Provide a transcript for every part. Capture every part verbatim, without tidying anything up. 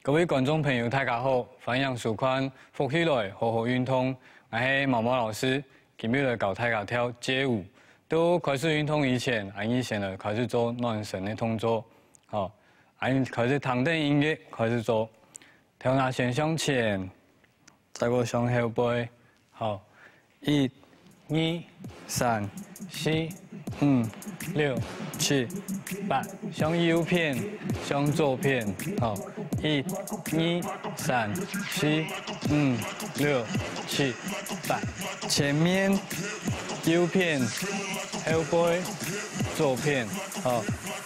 各位觀眾朋友，大家好，歡迎收看《福氣來好好運動》，𠊎係毛毛老師，今日來教大家跳街舞。在開始運動以前，𠊎俚先來開始做暖身个動作。好，𠊎俚開始聽等音樂開始做，頭那先向前，再過向後背。好， 一、二、三、四、五、六、七、八，向右片，向左片。好，一、二、三、四、五、六、七、八，前面，右片，後背，左片。好，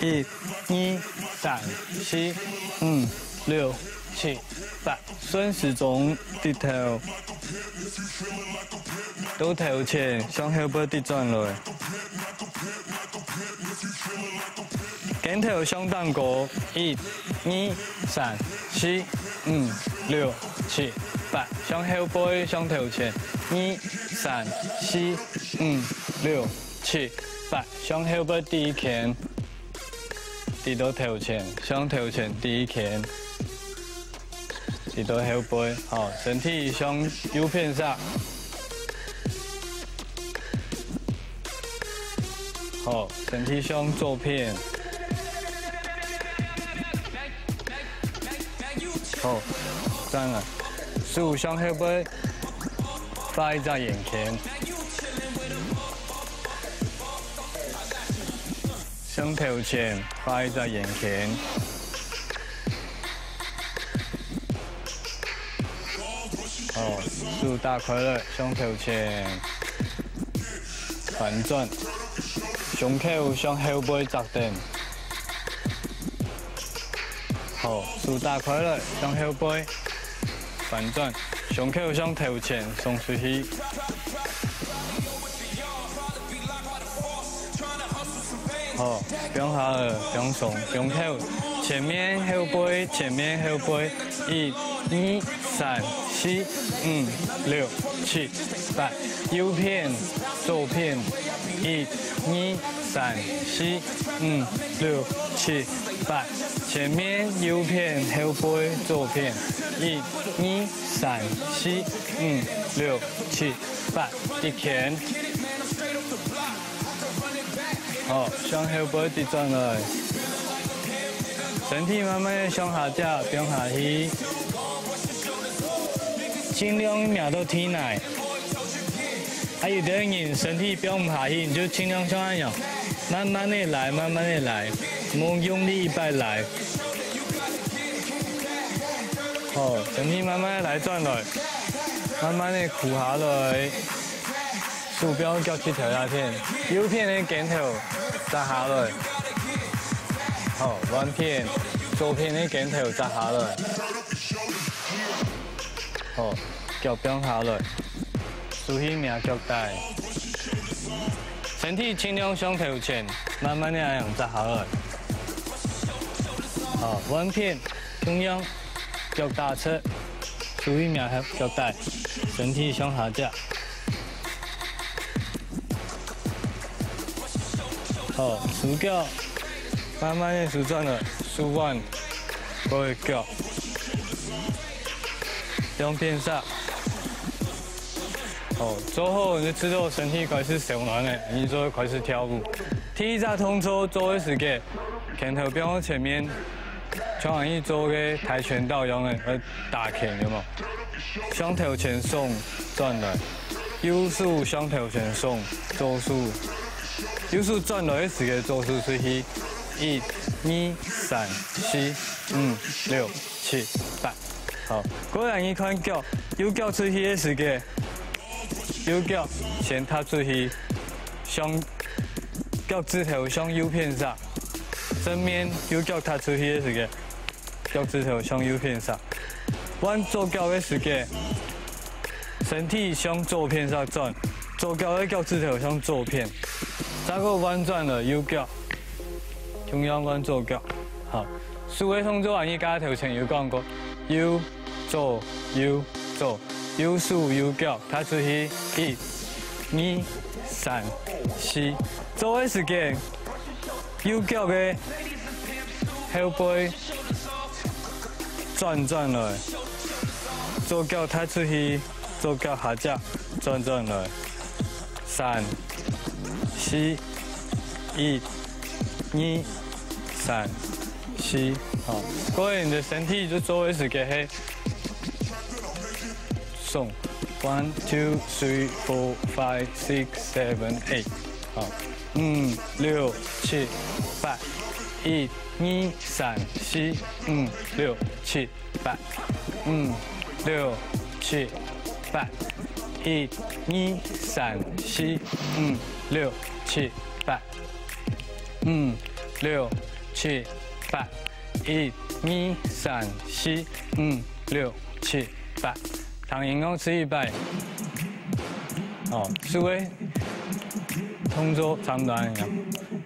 一、二、三、四、五、六、七、八，順時鐘直頭。 對頭前，向後背直轉來。肩頭向頂高，一、二、三、四、五、六、七、八，向後背，向頭前，二、三、四、五、六、七、八，向後背直牽。 直到頭前，向頭前直牽，直到後背，好，身體向右片煞。好，身體向左片。好，轉來，手向後背畫一隻圓圈。 向頭前畫一隻圓圈。好，手打開來，向頭前翻轉，胸口向後背扎等。好，手打開來，向後背翻轉，胸口向頭前送出去。 好，放下來，放鬆，放後，前面後背，前面後背，一、二、三、四、五、六、七、八，右片，左片，一、二、三、四、五、六、七、八，前面，右片，後背，左片，一、二、三、四、五、六、七、八，一圈。 好，向後背直轉來，身體慢慢仔向下跌，放下去，盡量摸到地泥。啊，有兜人身體放毋下去，你就盡量像恁樣，慢慢仔來，慢慢仔來，莫用力一擺來。好，身體慢慢仔來轉來，慢慢仔跍下來。 手放腳膝頭下片，右片个肩頭扎下來。好，換片，左片个肩頭扎下來。好，腳放下來，手去摸腳底。身體盡量向頭前，慢慢仔恁樣扎下來。好，換片，同樣 腳打直，注意摸腳底，身體向下跌。好，手腳慢慢仔收轉來，手腕，過來腳，兩片煞。 好，做好，你就知道身體開始燒暖了，你就會開始跳舞。第一隻動作做个時節，拳頭放到前面，像你做个跆拳道樣个，呃，打拳，有無？向頭前送，轉來，右手向頭前送，左手，右手轉來个時節，左手出去，一、二、三、四、五、六、七、八。 好，過來你看腳，右腳出去个時節，右腳先踏出去，向腳趾頭向右片煞，正面右腳踏出去个時節，腳趾頭向右片煞。換左腳个時節，身體向左片煞轉，左腳个腳趾頭向左片，再過換轉來右腳，同樣換左腳。好， 手个動作啊，你頭前有講過，右、左、右、左，右手右腳踏出去，一、二、三、四。做个時間，右腳个後背轉轉轉來，左腳踏出去，左腳下接，轉轉來。三、四，一、二、三、四。好，各位，你个身體就做个時間係 鬆，one, two, three, four, five, six, seven, eight。好，五、六、七、八，一、二、三、四、五、六、七、八，五、六、七、八，一、二、三、四、五、六、七、八，五、六、七、八。 一、二、三、四、五、六、七、八。聽音樂試一擺。哦，手个動作差不多恁樣。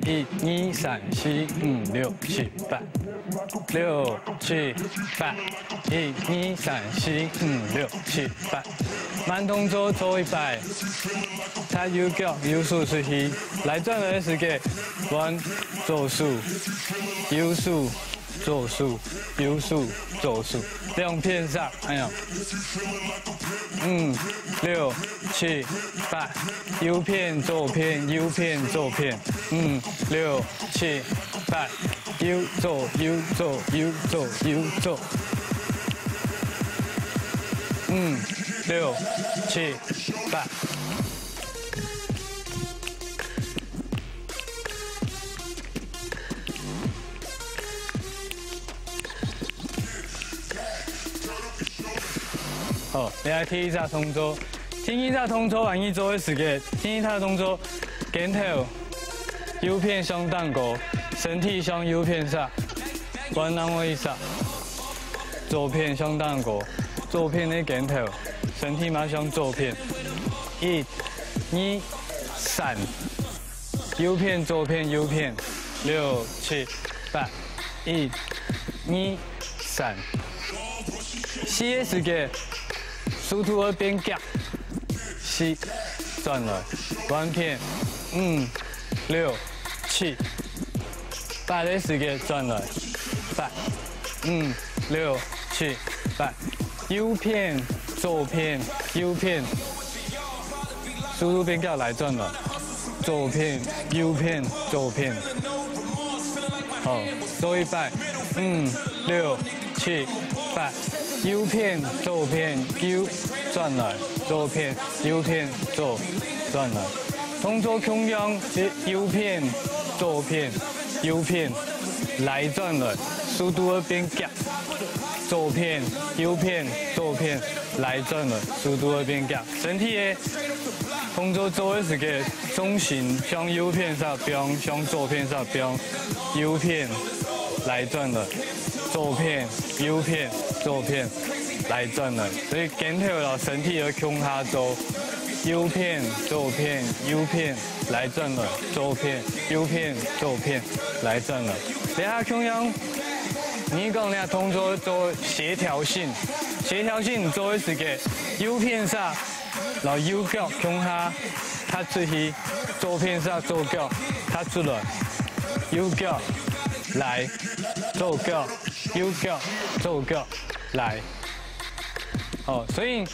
一、二、三、四、五、六、七、八。六、七、八。一、二、三、四、五、六、七、八。慢動作做一擺。踏右腳，右手出去，來轉來个時間，換左手，右手， 左手、右手、左手，兩片煞，哎呀，五、六、七、八，右片、左片、右片、左片，五、六、七、八，右、左、右、左、右、左、右、左，五、六、七、八。 好，這係第一隻動作。第二隻動作，恁樣做个時間，第二隻動作，肩頭右片向頂高，身體向右片煞，換另外一隻，左片向頂高，左片个肩頭，身體嘛向左片，一、二、三。 右片、左片、右片，六、七、八，一、二、三。四个時間，速度愛變遽，四，轉來，換片，五、六、七，八个時間轉來，八，五、六、七、八，右片、左片、右片。 速度變遽來轉來，左片、右片、左片。好，做一擺，五、六、七、八，右片、左片、右，轉來，左片、右片、左，轉來。動作共樣，右片、左片、右片，來轉來，速度愛變遽，左片、右片、左片，來轉來，速度愛變遽。 身體个動作做个時節，重心向右片煞放，向左片煞放，右片來轉來，左片、右片、左片來轉來。所以肩頭摎身體愛共下做，右片、左片、右片來轉來，左片、右片、左片來轉來。這下共樣，你講這動作做協調性，協調性做个時節，右片煞 摎右腳共下踏出去，左片煞左腳踏出來，右腳來，左腳，右腳，左腳來。好，所以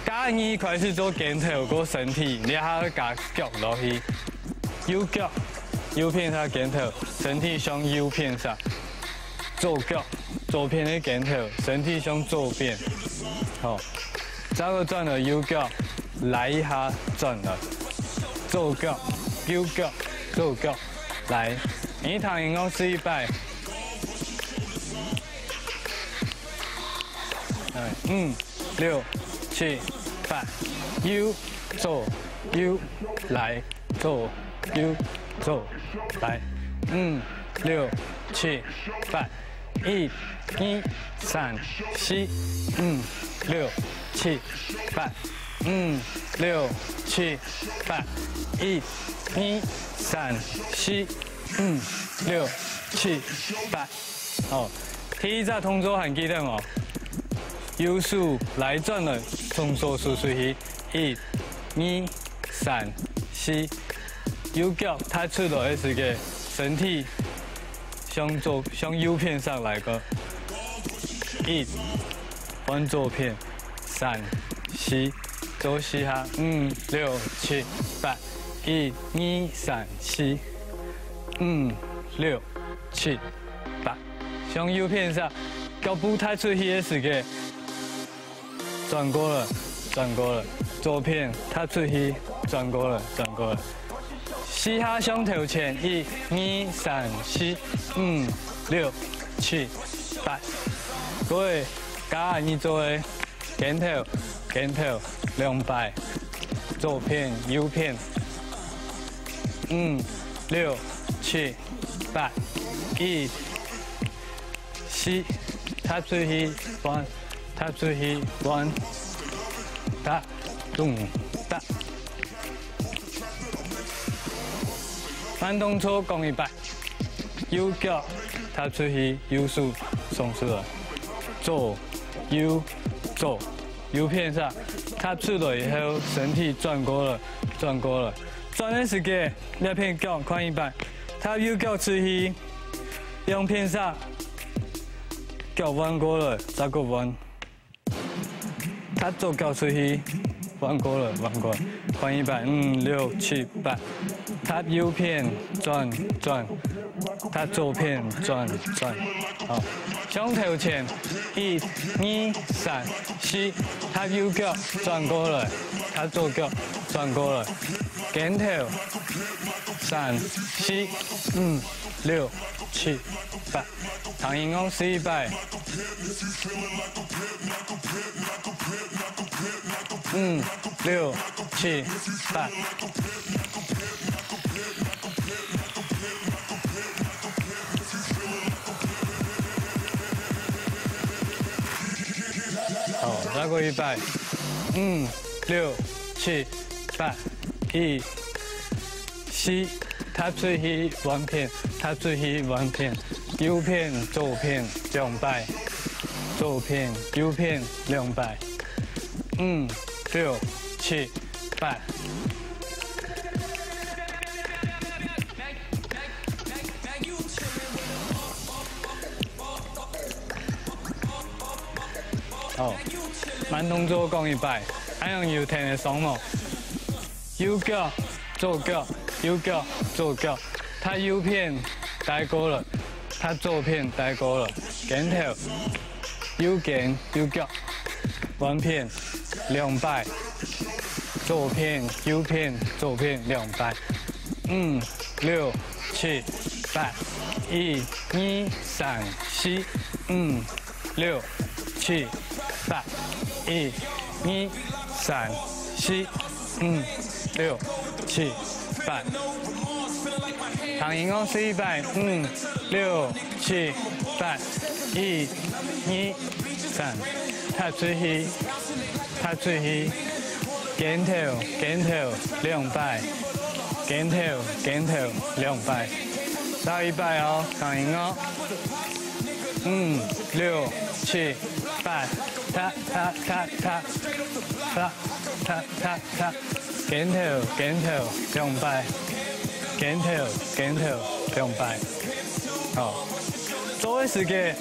加二開始做肩頭个身體，這下愛加腳落去，右腳，右片煞肩頭，身體向右片煞，左腳，左片个肩頭，身體向左片。好。 再過轉來右腳，來一下轉來，左腳、右腳、左腳，來，你聽音樂試一擺。來，五、六、七、八，右、左、右，來，左、右、左，來，五、六、七、八。 一、二、三、四、五、六、七、八，五、六、七、八，一、二、三、四、五、六、七、八。好，第一隻動作還記得無？右手來轉來，從左手出去，一、二、三、四，右腳踏出來个時節，身體 向左、向右片上來个。一，換左片，三、四，做四下，五、六、七、八，一、二、三、四，五、六、七、八。向右片上，腳步踏出去个時節，轉過來，轉過來，左片踏出去，轉過來，轉過來。 四下向頭前，一、二、三、四、五、六、七、八。各位，加你做个，肩頭，肩頭，兩擺，左片、右片，五、六、七、八，一、四，踏出去，換，踏出去，換，踏，咚，踏。 慢動作講一擺，右腳踏出去，右手送出來，左、右、左，右片上，踏出來以後，身體轉過來，轉過來。轉个時節，這片腳看一擺，踏右腳出去，兩片上，腳彎過來，再過彎。 踏左腳出去，彎過來，彎過來，換一擺，五、六、七、八。踏右片，轉，轉，踏左片，轉，轉。好，向頭前，一、二、三、四，踏右腳，轉過來，踏左腳，轉過來，肩頭，三、四、五、六、七、八。 聽音樂試一擺。五、六、七、八。好，再過一擺。五、六、七、八。一、 四，踏出去換片，踏出去換片，右片、左片兩擺，左片、右片兩擺，五、六、七、八。 好，慢動作講一擺，恁樣有聽得爽無？右腳、左腳、右腳、左腳，踏右片帶過來，踏左片帶過來，肩頭，右肩、右腳，換片兩擺，左片、右片、左片兩擺，五、六、七、八，一、二、三、四、五、 六、七、八，一、二、三、四、五、六、七、八。聽音樂試一擺，五、六、七、八，一、二、三，踏出去，踏出去，肩頭，肩頭，兩擺，肩頭，肩頭，兩擺。再一擺哦，聽音樂。 五、六、七、八，踏踏踏踏，踏踏踏踏，肩頭肩頭兩擺，肩頭肩頭兩擺。好，做个時節，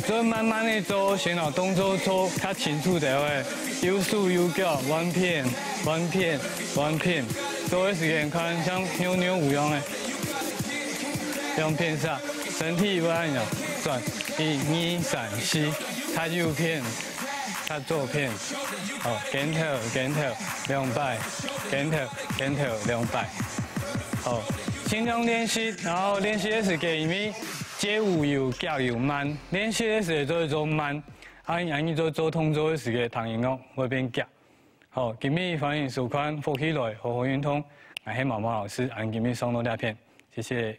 做慢慢个做，先哦動作做較清楚兜仔，右手右腳換片換片換片，做个時節看像扭扭舞樣个，兩片上。 身體會恁樣轉，一、二、三、四，踏右片，踏左片，好，肩頭肩頭兩擺，肩頭肩頭兩擺，好，盡量練習，然後練習个時節，因為街舞有遽有慢，練習个時節做一做慢，啊，恁樣做做動作个時節，聽音樂會變遽。好，今日歡迎收看《福氣來好好運動》，𠊎係毛毛老師，恁今日上到這片，謝謝。